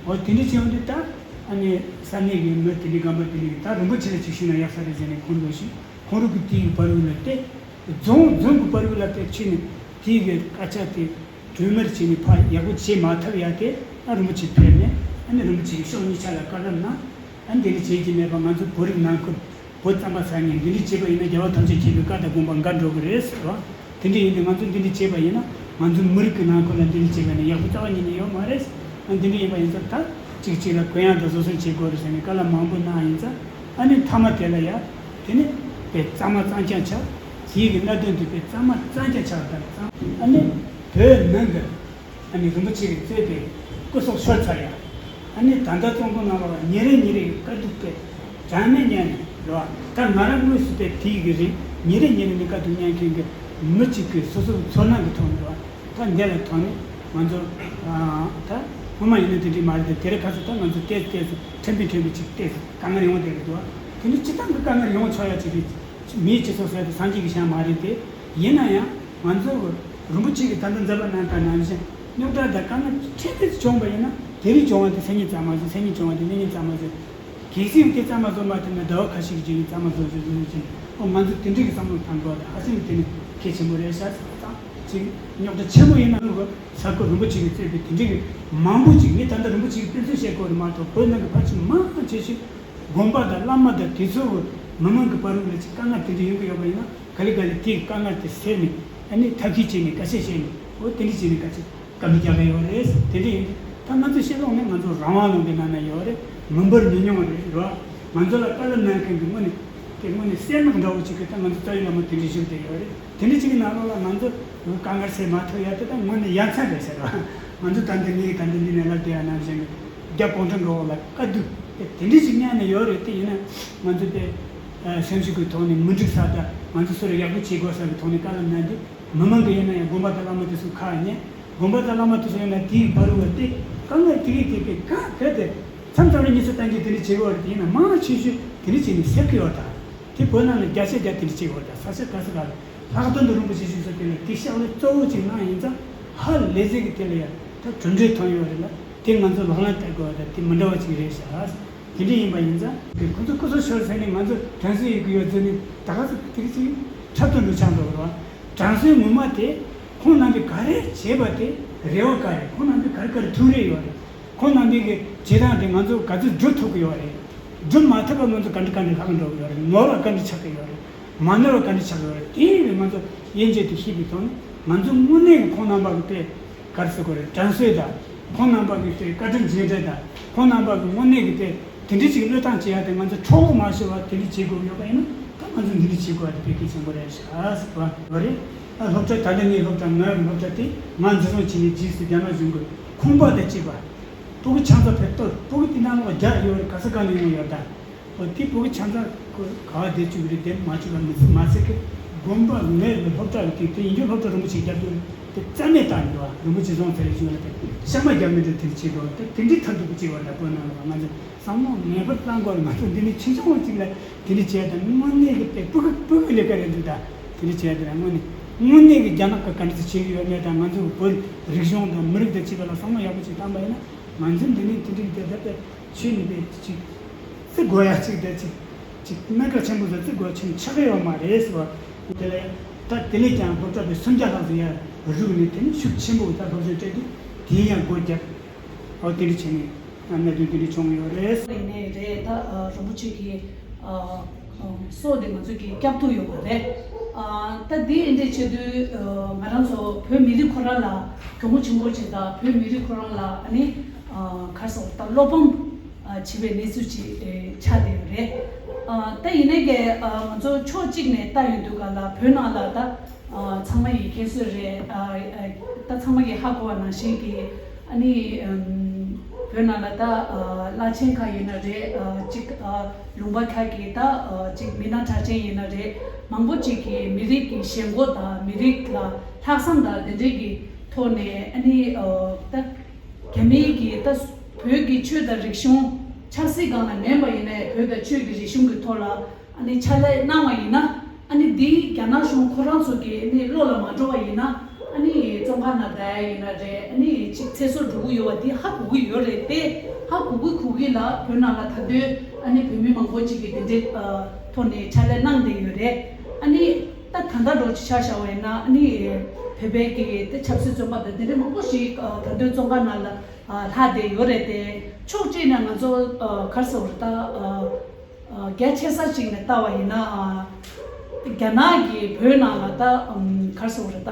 འོ་དེ་འདྲ་བྱས་ཡོང་དུས་ད་ཨ་ནི་ས་གནས་ཀྱི་མི་དེ་འདྲའི་རྒན་པ་དེ་འདྲ་གིས་ད་རིན་པོ་ཆེ་ལ་ཅིག་ཞུས་ན་ཡག་ས་རེད་ཟེར་ནས་ཁོང་ཚོ་ཞིག་ཁོང་རང་གི་དེའི་བར་དུ་ལ་བལྟས། རྫོང་རྫོང་གི་བར་དུ་ལ་བལྟས་ཕྱིན་ནས་དེའི་གི་སྐད་ཆ་དེ་གྲོས་མོལ་བྱས་ནས་ཕར་ཡག་པོ་བྱེད་མ་ཐུབ་ཡ་དེ་ཨ་རིན་པོ་ཆེ་ཕེབས་ནས་ཨ་ནི་རིན་པོ་ཆེ་གིས་ཕྱོགས་གཉིས་ཆ་ལ་བཀའ་སློབ་གནང་། ཨ་ནི་དེ་འདྲ་བྱེད་ཀྱི་མེད་པ་ང་ཚོ་བོད་རིགས་ནང་ཁུལ་བོད་རྩམ་པ་ཟ་མཁན་འདི་འདྲ་བྱས་པ་ཡིན་ན་རྒྱལ་བ་ཐམས་ཅད་མཁྱེན་པའི་བཀའ་དང་དགོངས་པ་འགལ་འགྲོ་གི་རེད་ཟེར་བ། དེ་འདྲ་ཡིན་དུས་ང་ཚོ་འདི་འདྲ་བྱས་པ་ཡིན་ན་ང་ཚོའི་མི་རིགས་ཀྱི་ནང་ཁུལ་ལ་འདི་འདྲ་བྱས་པ་ཡིན་ན་ཡག་པོ་རྩ་བ་ཉིད་ནས་ཡོད་མ་རེད། ཨ་འདི་འདྲ་ཡིན་པ་ཡིན་ཙང་ད་གཅིག་གཅིག་ལ་གུ་ཡངས་དང་བཟོད་བསྲན་བྱེད་དགོས་རེད་ཟེར་ནས་བཀའ་སློབ་མང་པོ་གནང་ཡིན་ཙང་ཨ་ནི་མཐའ་མ་དེ་ལ་ཡ་དེ་ནི་དཔེ་གཙང་མ་གཙང་རྐྱང་ཆགས། དེའི་གི་གནད་དོན་དེ་དཔེ་གཙང་མ་གཙང་རྐྱང་ཆགས་དང་ཨ་ནི་བོད་ནང་གི་ཨ་ནི་རིན་པོ་ཆེ་གིས་གཙོས་པའི་སྐུ་སྲོག་ཤོར་ཚར་ཡ། ཨ་ནི་ད་ལྟ་བཙོན་ཁང་ནང་ལ་ཉིན་རེ་ཉིན་རེ་གི་དཀའ་སྡུག་དེ་གྲངས་མེད་བརྙེད་ནས་རེད་བ། ད་ང་རང་དངོས་སུ་དེ་དེའི་གི་རིང་ཉིན་རེ་ཉིན་རེ་ནས་དཀའ་སྡུག་མྱངས་མཁན་གི་མི་གཅིག་གི་སོ་སོའི་ཚོར་སྣང་གི་ཐོག་ནས་རེད་བ། ད་འདི་ལ་ཐོག་ནས་ང་ཚོ་ཨ་ད་སྔོན་མ་ཡིན་ན་དེ་འདྲའི་མ་རེད་དེ། དེ་རིང་ཁ་སང་ད་ང་ཚོ་ཏོག་ཙམ་ཏོག་ཙམ་ཕྲན་བུ་ཕྲན་བུ་ཅིག་ཏོག་ཙམ་དཀའ་ངལ་ཡོང་བསྡད་ཀྱི་འདུག་བ། དེ་འདྲ་སྤྱིར་བཏང་གི་དཀའ་ངལ་ཡོང་ཆོག་ཡ་ཅིག་རེད། མིའི་སྤྱི་ཚོགས་ཟེར་དེ་སངས་རྒྱས་ཀྱི་ཞལ་མ་རེད་དེ། ཡིན་ན་ཡང་ང་ཚོ་རིན་པོ་ཆེ་གིས་ད་ལྟ་མཛད་པ་གནང་སྟངས་ནང་བཞིན་རྙོག་དྲ་དང་དཀའ་ངལ་ཕྲན་བུ་བྱུང་བ་ཡིན་ན་དེ་རིང་བྱུང་བ་དེ་སང་ཉིན་ཙམ་མ་ཟད། སང་ཉིན་བྱུང་བ་དེ་གནངས་ཉིན་ཙམ་མ་ཟད། གལ་སྲིད་དེ་ཙམ་མ་བཟོ་མ་ཐུབ་ན་ཟླ་བ་ཁ་ཤས་ཀྱི་རྗེས་ནས་ཙམ་མ་བཟོ་བཟོ་བཟོ་བཞིན། ཨོ་ང་ཚོ་དེ་འདྲའི་གི་བསམ་བློ་བཏང་དགོས་དང་ཧ་ཅང་གི་དེ་ནི་གལ་ཆེན་པོ་རེད་ཤག་ཟེར་བ་དང་ཅིག་རྙོག་དྲ་ཆེན་པོ་ཡིན་ན་ལོ་ས་སྐུ་རིན་པོ་ཆེ་གིས་གཙོས་པའི་དེ་འདྲའི་གི་མང་པོ་ཅིག་ངས་ད་ལྟ་རིན་པོ་ཆེ་གིས་དཔེ་མཚོན་བཤད་དགོས་རེད་མ་གཏོགས་བོད་ནང་གི་ཕལ་ཆེར་མང་ཆེ་ཤོས་དགོན་པ་དང་བླ་མ་དང་དེ་ཚོ་གི་མི་མང་གི་བར་ལ་ཅིག་དཀའ་ངལ་དེ་འདྲ་ཡོང་གི་ཡོད་པ་ཡིན་ན་ག་ལེ་ག་ལེ་དེའི་དཀའ་ངལ་དེ་སེལ་ནས་ཨ་ནི་ཐབས་ཤེས་བྱས་ནས་དཀའ་སྤྱད་བྱས་ནས་ཨོ་དེ་འདྲ་བྱས་ནས་དཀའ་སྤྱད། བཀའ་མོལ་རྒྱག་གི་ཡོད་རེད། དེ་འདྲ་ཡིན་དུས་ད་ང་ཚོ་ཕྱི་ལོགས་ནས་ང་ཚོ་རང་དབང་ལུང་པའི་ནང་ན་ཡོད་རེད། མི་འབོར་ཉུང་ཉུང་རེད་རོ། ང་ཚོ་ལ་བཀའ་སློབ་གནང་མཁན་གྱི་དངོས་གནས་དེ་དངོས་གནས་གསེར་ནག་འདྲ་བོ་ཅིག་གི་ད་ང་ཚོ་རྩ་བའི་བླ་མ་དེ་འདྲ་བཞུགས་བསྡད་ཡོད་རེད། དེ་འདྲ་ཅིག་གི་ནང་ལོགས་ལ་ང་ཚོ་དཀའ་ངལ་སེལ་མ་ཐུབ་ཡ་དེ་ད་དངོས་གནས་ཡ་མཚན་རེད་ཟེར་རོ། ང་ཚོ་ད་འདི་ངས་ད་འདི་འདི་ནས་ལབ་བསྡད་ཡ་ནང་བཞིན་གྱི་རྒྱ་གུང་ཁྲན་གྱི་འོག་ལ་དཀའ་སྡུག་དེ་དེ་འདྲ་ཅིག་མྱངས་ནས་ཡོད་རེད། དེ་ཡིན་ན་ང་ཚོ་དེ་སེམས་ཤུགས་ཀྱི་ཐོག་ནས་མི་འགྲིག་ས་དང་ང་ཚོ་སུ་རེ་ཡག་པོ་བྱེད་དགོས་ས་གི་ཐོག་ནས་བཀའ་སློབ་གནང་དུས། མི་མང་གི་ཡིན་ན་ཡང་དགོན་པ་དང་བླ་མ་དེ་ཚོ་ཁག་ཉན། དགོན་པ་དང་བླ་མ་དེ་ཚོ་ཡིན་ན་དེའི་བར་བར་ཏེ་དཀའ་ངལ་དེ་གི་དེ་གི་གང་ག་དེ་མཚམས་མཚམས་རེ་ཉིས་སུ་བསྟན་གྱི་དེ་འདྲ་བྱེད་ཀྱི་ཡོད་རེད། དེ་ཡིན་ན་མང་ཆེ་ཤོས་དེ་འདྲ་བྱས་ནས་སེལ་གྱི་ཡོད་ད། དེ་བོད་ནང་ལ་བརྒྱ་ཆ་བརྒྱ་དེ་འདྲ་བྱེད་ཀྱི་ཡོད་ད། ས་ཆ་ག་ས་ག་ལ་ལྷག་དོན་དུ་རིན་པོ་ཆེ་ཞིག་སོགས་དེ་ལ་དེ་ཕྱག་ལས་གཙོ་བོ་ཅིག་གནང་ཡིན་ཙང་ཧ་ལས་ཟིག་གི་དེ་ལ་ཡང་ད་གྲུབ་འབྲས་ཐོན་ཡོད་རེད་ལ་དེ་ང་ཚོ་ལག་ལེན་བསྟར་དགོས་ད། དེ་མི་འདྲ་བ་ཅིག་རེད་ཤག་དེ་འདྲ་ཡིན་པ་ཡིན་ཙང་དེ་ཁོ་ཚོ་སྐུ་སྲོག་ཤོར་ཟེར་ནས་ང་ཚོ་དྲན་གསོ་ཡོད་ཀྱི་ཡོད་ཟེར་ནས་ད་ག་ཚོད་དེ་ཅིག་འཁྲབ་སྟོན་འགྲོ་ཆགས་འགྲོ་གི་རེད་བ། དྲན་གསོའི་ངོ་མ་དེ་ཁོང་རྣམ་པས་ག་རེ་བྱས་པ་དེ་རེ་བ་ག་རེ། ཁོང་རྣམ་པས་ག་རེ་ག་རེ་ཐུགས་རེ་ཡོད་རེད། ཁོང་རྣམ་པས་ཀྱི་བྱེད་སྟངས་དེ་ང་ཚོ་ག་ཚོད་སྒྲུབ་ཐུབ་ཀྱི་ཡོད་རེད། སྒྲུབ་མ་ཐུབ་པ་ང་ཚོ་ག་འདྲ་ག་འདྲ་ལྷག་འགྲོ་གི་ཡོད་རེད། ནོར་བ་ག་འདྲ་ཆགས་ཀྱི་ཡོད་རེད། མ་ནོར་བ་ག་འདྲ་ཆགས་ཀྱི་ཡོད་རེད། དེ་ཡིན་ང་ཚོ་དབྱེ་འབྱེད་དེ་ཤེས་པའི་ཐོག་ནས་ང་ཚོ་དངོས་གནས་ཀྱི་ཁོང་རྣམ་པ་གི་དཔེ་ ག་རེ་ཟེར་དགོས་རེད། དྲན་གསོས་དང་། ཁོང་རྣམ་པ་གི་དེ་བཀའ་དྲིན་རྗེས་དྲན་དང་། ཁོང་རྣམ་པ་གི་དངོས་གནས་ཀྱི་དེ་དེ་འདྲ་ཅིག་བློས་བཏང་བྱེད་ཡ་དེ། ང་ཚོ་འཕྲོ་བརླག་མ་ཤོར་བ་དེ་འདྲ་བྱེད་དགོས་ཡོད་པ་ཡིན་ན། ད་ང་ཚོ་འདི་འདྲ་བྱེད་དགོས་པ་དེ་དཔེ་གལ་ཆེན་པོ་རེད་ཤག་ཟེར་བ་ཡོད་རེད། ཨ། སློབ་གྲྭ། ད་ལྟ་ངའི་སློབ་གྲྭ། ངའི་སློབ་གྲྭ་དེ་ང་འཛིན་བཟུང་བྱས་ནས་རྗེས་སུ་རྒྱ་ནག་གཞུང་གི་ཁང་པ་དང་བཅས་པ། ཕྲུ་གུ་ཆ་ཚང་ཕེབས་ཐུབ། ཕྲུ་གུ་དེ་ནང་ལོགས་བརྒྱ་ཡོད་རེད། ག་ས་ག་ནས་ཡོང་ཡོད་ད། འོ། དེ་ཕྲུ་གུ་ཆ་ཚང་ག་པར་བསྡད་བཅུག་གི་རེད། དེ་མ་བཅུག་པ་མི་སྲིད། མ་ཟད་ཀི་དགོན་པ་ངའི་སློབ་གྲྭ་གི་དེ་དེ་ཡིན་རྒྱུ། སློབ་གྲྭ་རིན་པོ་ཆེ་རྒྱབ་སྐྱོར་དེ་རྩ་མེད་བཏང་ཡོད་པ། རིན་པོ་ཆེ་བཟང་ཟེར་ཞིག་ལ་དེ་ཤ་མ་རྒྱབ་མི་འདྲ་དེ་བྱེད་དགོས། དེ་དེ་འདྲའི་ཐབས་སྡུག་པོ་བྱེད་པ་འདྲ་པོ་གནང་བ། ང་ཚོ་བསམ་བློ་ངེས་པར་བཏང་དགོས་རེད། ང་ཚོ་འདི་ནས་ཕྱི་ཕྱོགས་ཅིག་ལ་དེ་འདྲ་བྱས་ད། དངོས་གནས་ཀྱི་དེ་ཕྲུ་གུ་ཕྲུ་གུ་ལས་ཀ་རེད་འདུག་ད། དེ་འདྲ་བྱས་ད་དངོས་གནས་དངོས་གནས་ཀྱི་རྒྱ་ནག་གི་ག་འདྲ་ཞིག་བྱེད་ཀྱི་ཡོད་མེད་དང་། ང་ཚོ་བོད་རིག་གཞུང་དང་མི་རིགས་དང་བཅས་པ་ལ་བསམ་བློ་ཡག་པོ་ཅིག་བཏང་པ་ཡིན་ན། ང་ཚོ་འདི་ནས་དེ་འདྲ་བྱས་ད། ད་ཆོས་ནི་དེ་ཅིག་བརྩི་དགོས་ཡ་ཅིག་དེ་ཅིག་ཅིག་གནད་འགག་ཆེན་པོ་ཟིག་བརྩི་དགོས་ཆེན་ཆགས་ཀྱི་ཡོད་མ་རེད་ཟེར་བ། དེ་ལས་ད་དེ་ལས་ཀྱང་སློབ་གྲྭ་དེ་སུམ་བརྒྱ་ལྷག་ཙམ་ཡར་རུབ་ནས། དེ་ནས་ཤུགས་ཆེན་པོ་ད་སློབ་སྦྱོང་སྤྲད་དུས་དེ་ཡང་སྒོ་བརྒྱབ། འོ། དེ་འདྲ་བྱས་ནས་གནད་དོན་དེ་འདྲ་བྱུང་ཡོད་རེད། ཡིན་ནའི་རེད། ད་རིན་པོ་ཆེ་གི་སྲོག་དེ་ང་ཚོ་གི་བསྐྱབ་ཐུབ་ཡོད་པ་རེད། ད་དེ་འདྲ་བྱེད་དུས་ང་རང་ཚོ་བོད་མི་རིགས་ཁོ་རང་ལ་གྱོང་པོ་ཆེན་པོ་ཅིག་དང་། བོད་མི་རིགས་ཁོ་རང་ལ་ཨ་ནི་ག་རེ་ཟེར། ད་བློ་ཕམ་བྱེད་པའི་གནས་ཚུལ་ཅིག་ཆགས་བསྡད་ཡོད་རེད། ད་ཡིན་ནའི་གི་ང་ཚོ་ཕྱོགས་གཅིག་ནས་ལྟ་ཡོང་དུས་ག་ལ། བོད་ནང་ལ་ད་ཚང་མ་ཡིས་མཁྱེན་གསལ་རེད། ད་ཚང་མ་གིས་ཧ་གོ་བ་ནང་བཞིན་གྱི་ཨ་ནི་བོད་ནང་ལ་ད་བླ་ཆེན་ཁག་ཡིན་ན་རེད། གཅིག་ལུང་པ་ཁག་གི་ད་གཅིག་མི་སྣ་གྲགས་ཅན་ཡིན་ན་རེད། མང་པོ་ཅིག་གིས་མི་རིགས་ཀྱི་ཞེན་ཁོག་དང་། མི་རིགས་ལ་ལྷག་བསམ་དང་། དེ་འདྲའི་གི་ཐོག་ནས་ཨ་ནི་ད་རྒྱ་མིའི་གི་ད་བོད་ཀྱི་ཆོས་དང་རིག་གཞུང་ཆབ་སྲིད་སྒང་ལ་མེད་པ་ཡིན་ནའི། བོད་དང་ཆོས་ཀྱི་རིག་གཞུང་གི་ཐོག་ལ་ཨ་ནི་ཕྱག་ལས་གནང་བ་ཡིན་ན། ཨ་ནི་འདི་རྒྱ་ནག་གཞུང་ཁོ་རང་ཚོ་གི་ཨ་ནི་བློ་ལ་མ་འགྲོ་བ་ཡིན་ན། ཨ་ནི་བཙོན་ཁང་ནང་བསྡད་ཡ་ཡིན་ན་རེད། ཨ་ནི་ཅིག་ཚེ་སྲོག་འགྲོ་གི་ཡོད་པ་འདི་ཧ་གོ་གི་ཡོད་རེད་དེ། ཧ་གོ་གི་གོ་གི་ལ་བོད་ནང་ལ་ད་དུང་ཨ་ནི་བོད་མི་མང་པོ་ཅིག་གིས་དེ་འདྲའི་ཐོག་ནས་ཕྱག་ལས་གནང་བསྡད་ཡོད་རེད། ཨ་ནི་ད་ད་ལྟ་འདྲ་ཅིག་ཆ་བཞག་པ་ཡིན་ན། ཨ་ནི་བོད་པའི་གི་དེ་ཆབ་སྲིད་བཙོན་པ་དང་དེ་འདྲའི་མང་པོ་ཞིག་ད་དུང་བཙོན་ཁང་ནང་ལ་ལྷག་བསྡད་ཡོད་རེད་དེ། ཕྱོགས་གཅིག་ནས་ང་ཚོ་ག་རེ་ཟེར་དགོས་རེད། ད་རྒྱ་ཆེ་ས་ཅིག་ནས་ལྟ་བ་ཡིན་ན། རྒྱ་ནག་གིས་བོད་ནང་ལ་ད་ག་རེ་ཟེར་དགོས་རེད། ད་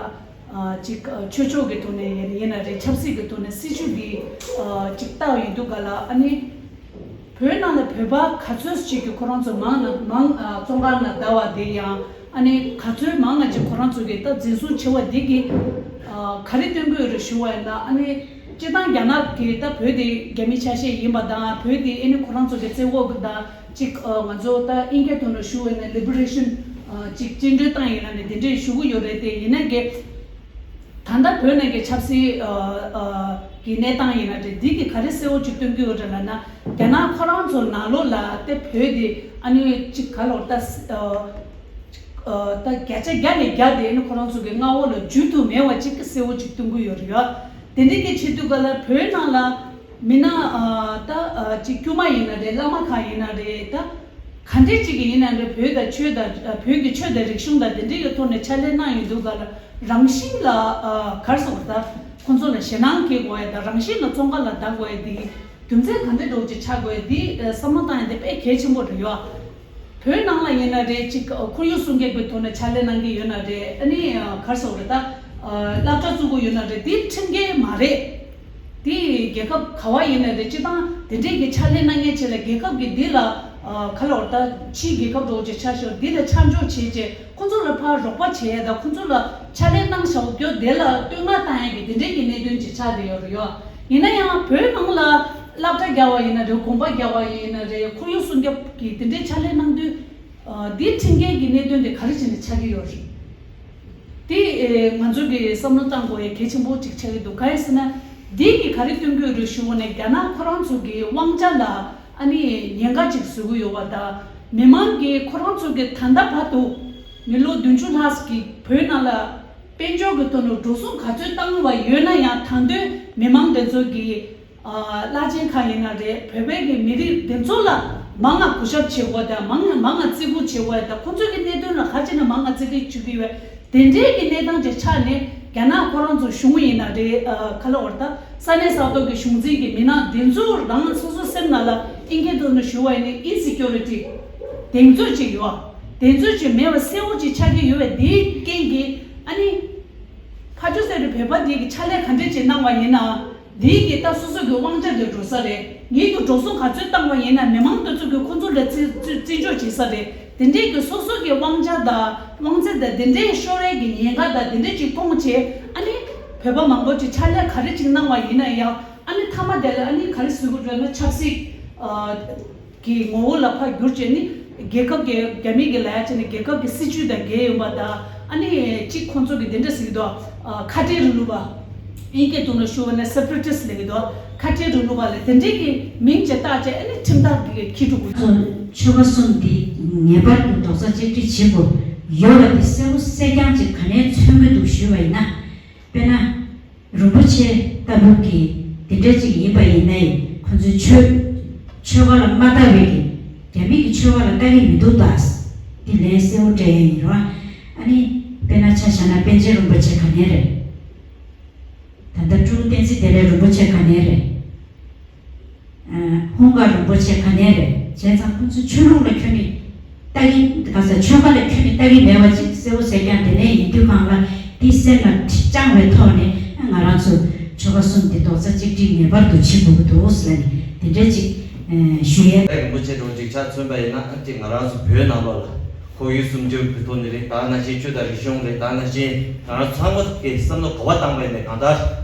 ཅིག་ཆོས་ཕྱོགས་ཀྱི་ཐོག་ནས་ཡིན་ན་རེད། ཆབ་སྲིད་ཀྱི་ཐོག་ནས་སྲིད་བྱུས་འདི་ཅིག་ལྟ་བ་ཡིན་དུས་ག་ལ། ཨ་ནི་བོད་ནང་ལ་བོད་པ་ག་ཚོད་ཅིག་གིས་ཁོ་རང་ཚོ་མང་ན་མང་བཙོན་ཁང་ནང་བསྡད་པ་དེ་ཡང་། ཨ་ནི་ག་ཚོད་མང་ང་ཅིག་ཁོ་རང་ཚོ་གིས་ད་འཛིན་བཟུང་བྱས་པ་འདི་གིས་ག་རེ་སྟོན་གྱི་ཡོད་རེད་ཞུ་བ་ཡིན་ན། ཨ་ནི་སྤྱིར་བཏང་རྒྱ་ནག་གིས་ད་བོད་དེ་རྒྱ་མི་ཆ་ཤས་ཡིན་པ་དང་། བོད་དེ་ཨ་ནི་ཁོ་རང་ཚོ་གི་བཙན་འོག་གི་དང་། ཅིག་ང་ཚོ་ད་ཨིན་སྐད་ཐོག་ནས་ཞུ་བ་ཡིན་ན་ལི་བྷི་རེ་ཤན། ཅིག་བཅིངས་འགྲོལ་བཏང་ཡིན་ན་ནི་དེ་འདྲས་ཞུ་གི་ཡོད་རེད་དེ། ཡིན་ན་གི་ད་ལྟ་བོད་ནང་གི་ཆབ་སྲིད་ཀྱི་གནས་སྟངས་ཡིན་ན་རེད། འདི་གི་ག་རེ་གསལ་བོ་ཅིག་སྟོན་གྱི་ཡོད་རེད་ལབ་ན། རྒྱ་ནག་ཁོ་རང་ཚོ་ནང་ལོགས་ལ་དེ་བོད་དེ་ཨ་ནི་ཅིག་ག་ལོར་ད་ད་བརྒྱ་ཆ་བརྒྱ་ནས་བརྒྱ་དེ་ཨ་ནི་ཁོ་རང་ཚོ་གི་མངའ་འོག་ལ་འཇུ་ཐུབ་མེད་པ་ཅིག་གི་གསལ་བོ་ཅིག་སྟོན་གྱི་ཡོད་རེད་ཡ། དེ་འདྲའི་གི་ཆེད་དུ་ག་ལ་བོད་ནང་ལ་མི་སྣ་ད་ཅིག་དཀྱུས་མ་ཡིན་ན་རེད། བླ་མ་ཁག་ཡིན་ན་རེད། ད་ག་འདྲས་ཅིག་གི་ཡིན་ན་རེད། བོད་དང་ཆོས་དང་། བོད་ཀྱི་ཆོས་དང་རིག་གཞུང་དང་དེ་འདྲའི་གི་ཐོག་ནས་ཕྱག་ལས་གནང་ཡོང་དུས་ག་ལ་རང་བཞིན་ལ་ག་རེ་ཟེར་དགོས་རེད། ད་ཁོང་ཚོ་ལ་ཞེད་སྣང་སྐྱེ་དགོས་ཡ་དང་། རང་བཞིན་ལ་བཙོན་ཁང་ལ་བསྡད་དགོས་ཡ་དེ་རྒྱུ་མཚན་ག་འདྲས་འདྲ་བོ་ཅིག་ཆགས་དགོས་ཡ་དེ་བསམ་བློ་བཏང་ཡ་དེ་དཔེ་གལ་ཆེན་པོ་རེད་ཡ། བོད་ནང་ལ་ཡིན་ན་རེད། ཅིག་ཁོར་ཡུག་སྲུང་སྐྱོབ་ཀྱི་ཐོག་ནས་ཕྱག་ལས་གནང་གི་ཡོད་ན་རེད། ཨ་ནི་ག་རེ་ཟེར་དགོས་རེད། ད་སློབ་གྲྭ་བཙུགས་ཀྱི་ཡོད་ན་རེད། དེ་ཁྲིམས་འགལ་མ་རེད། དེ་རྒྱལ་ཁབ་ག་བ་ཡིན་ན་རེད། སྤྱིར་བཏང་དེ་འདྲས་ཀྱི་ཕྱག་ལས་གནང་མཁན་ཅིག་ལ་རྒྱལ་ཁབ་ཀྱིས་འདི་ལ་ག་ལ་བར་ད་ཕྱིའི་རྒྱལ་ཁབ་འདྲ་བོ་ཅིག་ཆ་བཞག་འདི་ལ་ཆ་འཇོག་བྱས་རྗེས་ཁོང་ཚོ་ལ་ཕར་རོགས་པ་བྱས་ཡ་དང་། ཁོང་ཚོ་ལ་ཕྱག་ལས་གནང་བཞག་རྒྱུ་དེ་ལ་བསྟོད་བསྔགས་བཏང་ཡ་གི་དེ་འདྲས་ཀྱི་གནད་དོན་ཅིག་ཆགས་བསྡད་ཡོད་རེད་ཡ། ཡིན་ན་ཡང་བོད་ནང་ལ་སློབ་གྲྭ་རྒྱག་པ་ཡིན་ན་རེད། དགོན་པ་རྒྱག་པ་ཡིན་ན་རེད། ཁོར་ཡུག་སྲུང་སྐྱོབ་ཀྱི་དེ་འདྲའི་ཕྱག་ལས་གནང་དུས། ཨ། འདི་ཁྲིམས་འགལ་གྱི་གནད་དོན་དེ་ག་རེ་བྱས་ནས་ཆགས་ཀྱི་ཡོད་རེད། དེ་ཨེ་ང་ཚོ་གིས་བསམ་བློ་བཏང་དགོས་ཡ་གལ་ཆེན་པོ་གཅིག་ཆགས་ཀྱི་འདུག་གང་ཡིན་ཟེར་ན། འདི་གིས་ག་རེ་སྟོན་གྱི་ཡོད་རེད་ཞུ་བ་ནས། རྒྱ་ནག་ཁོ་རང་ཚོ་གི་དབང་ཆ་ལ་ཨ་ནི་ཉེན་ཁ་ཅིག་བཟོ་གི་ཡོད་པ་དང་། མི་མང་གིས་ཁོ་རང་ཚོ་གི་ད་ལྟ་བར་དུ་མི་ལོ་བདུན་ཅུ་ལྷག་གི་བོད་ནང་ལ་དཔལ་འབྱོར་གྱི་ཐོག་ནས་འགྲོ་སོང་ག་ཚོད་བཏང་བ་ཡོད་ན་ཡང་། ད་དུང་མི་མང་དེ་ཚོ་གིས། ཨ། བླ་ཆེན་ཁག་ཡིན་ན་རེད། བོད་པའི་གི་མི་རིགས་དེ་ཚོ་ལ་མང་ང་གུས་ཞབས་བྱེད་དགོས་དང་། མང་ང་མང་ང་བརྩི་བཀུར་བྱེད་དགོས་དང་། ཁོང་ཚོའི་གི་གནད་དོན་ལ་ག་ཅི་ནས་མང་ང་བརྩི་བཀུར་བྱེད་ཀྱི་ཡོད། དེ་འདྲའི་གི་གནས་སྟངས་ཅིག་ཆགས་ནས། རྒྱ་ནག་ཁོ་རང་ཚོ་གཞུང་ཡིན་ན་རེད། ཨ། ག་ལ་བར་ད་ས་གནས་ས་ཐོག་གི་གཞུང་འཛིན་གི་མི་སྣ་དེ་ཚོ་རང་སོ་སོ་སེམས་ནང་ལ་ཨིན་སྐད་ཐོག་ནས་ཞུ་བ་ཡིན་ན་ཨིན་སི་ཀྱུ་རི་ཊི། གདེང་ཚོད་ཅིག་ཡོད། གདེང་ཚོད་ཅིག་མེད་པ་གསལ་བོ་ཅིག་ཆགས་ཀྱི་ཡོད་པས། དེའི་རྐྱེན་གྱིས་ཨ་ནི། ཕར་ཕྱོགས་ཟེར་བའི་བོད་པ་འདི་གི་ཕྱག་ལས་ག་འདྲས་ཅིག་གནང་བ་ཡིན་ན། འདི་གི་ད་སོ་སོ་གི་དབང་ཆ་དེ་འགྲོ་ས་རེད། ངེད་ཀྱི་འགྲོ་སོང་ག་ཚོད་བཏང་བ་ཡིན་ན་མི་མང་དེ་ཚོ་གི་ཁོ་ཚོ་ལ་བརྩི་བརྩི་བརྩི་འཇོག་བྱེད་ས་རེད། དེ་འདྲས་ཀྱི་སོ་སོ་གི་དབང་ཆ་དང་དབང་ཚད་དང་དེ་འདྲས་ཤོར་ཡས་ཀྱི་ཉེན་ཁ་དང་དེ་འདྲས་ཅིག་མཐོང་བྱས། ཨ་ནི་བོད་པ་མང་པོ་ཅིག་ཕྱག་ལས་ག་རེ་ཅིག་གནང་བ་ཡིན་ན་ཡང་། ཨ་ནི་མཐའ་མ་དེ་ལ་ཨ་ནི་ག་རེ་ཟེར་དགོས་རེད་ན་ཆབ་སྲིད། ཨ། གི་ངོ་བོ་ལ་ཕར་བསྒྱུར་བྱས་ནས་རྒྱལ་ཁབ་ཀྱི་རྒྱ་མི་གི་ལ་ཡ་བྱས་ནས་རྒྱལ་ཁབ་ཀྱི་སྲིད་བྱུས་དང་འགལ་ཡོང་པ་དང་། ཨ་ནི་གཅིག་ཁོང་ཚོ་གི་དེ་འདྲ་ཟེར་གྱི་འདུག་ཁ་བྲལ་རིང་ལུགས་པ། དབྱིན་སྐད་ཐོག་ནས་ཞུ་བ་ན་སེ་པ་རེ་ཊིསི་ལབ་ཀྱི་འདུག་ཁ་བྲལ་རིང་ལུགས་པ་ལ་དེ་འདྲའི་གི་མིང་ཅིག་བཏགས་བྱས། ཨ་ནི་ཁྲིམས་ཐག་གི་འཁྱེར་འགྲོ་དགོས། ཚོ་ཆོལ་ཁ་གསུམ་འདི་ངེས་པར་དུ་རྡོག་རྩ་གཅིག་སྒྲིལ་བྱེད་དགོས་ཡོད་པ་འདི་གསལ་པོ་གསལ་རྐྱང་ཅིག་ག་ནས་མཚོན་གྱི་འདུག་ཞུས་པ་ཡིན་ན། དཔེར་ན། རིན་པོ་ཆེ་ལྟ་བུ་གི་དེ་འདྲ་ཅིག་ཡིན་པ་ཡིན་ནའི། ཁོ་ཚོའི་ཆོས་ཆོལ་ཁ་ལ་མ་ལྟ་བའི་གི་རྒྱ་མི་གི་ཆོལ་ཁ་ལ་ལྟ་གི་མི་འདུག་ད། དེ་ལན་གསལ་བོ་སྤྲད་ཡ་ཡིན་རོ། ཨ་ནི་དཔེར་ན་ཆ་བཞག་ན་པཎ་ཆེན་རིན་པོ་ཆེ་ག་ནས་རེད། ད་ལྟ་སྤྲུལ་སྐུ་བསྟན་འཛིན་བདེ་ལེགས་རིན་པོ་ཆེ་ག་ནས་རེད། ཧུང་ག་རིན་པོ་ཆེ་ག་ནས་རེད། བྱས་ཙང་ཁོང་ཚོ་ཆོས་ལུགས་ལ་ཁྱོན་ནས་ལྟ་གི་ག་ས་ཆོལ་ཁ་ལ་ཁྱོན་ནས་ལྟ་གི་མེད་པ་ཅིག་གསལ་བོ་གསལ་རྐྱང་དེ་ནས་ཡིན་དུས་གང་ལ་འདི་སེམས་ལ་བཅངས་པའི་ཐོག་ནས་ང་རང་ཚོ་ཆོལ་ཁ་གསུམ་འདི་རྡོག་རྩ་གཅིག་སྒྲིལ་ངེས་པར་དུ་བྱེད་དགོས་ཀྱི་འདུག་ལབ་ནས་དེ་འདྲ་ཅིག་ཞུ་ཡས། རིན་པོ་ཆེ་འགྲོ་ཅིག་ཆ་མཚོན་པ་ཡིན་ན་ཅིག་ང་རང་ཚོ་བོད་ནང་ལོགས་ལ་ཁོར་ཡུག་སྲུང་སྐྱོབ་ཀྱི་ཐོག་ནས་རེད། ད་ནང་བཞིན་ཆོས་དང་རིག་གཞུང་རེད། ད་ནང་བཞིན་ང་རང་ཚང་མ་གི་བསམ་བློ་ག་བ་བཏང་པ་ཡིན་ནའི་གང་ལྟར་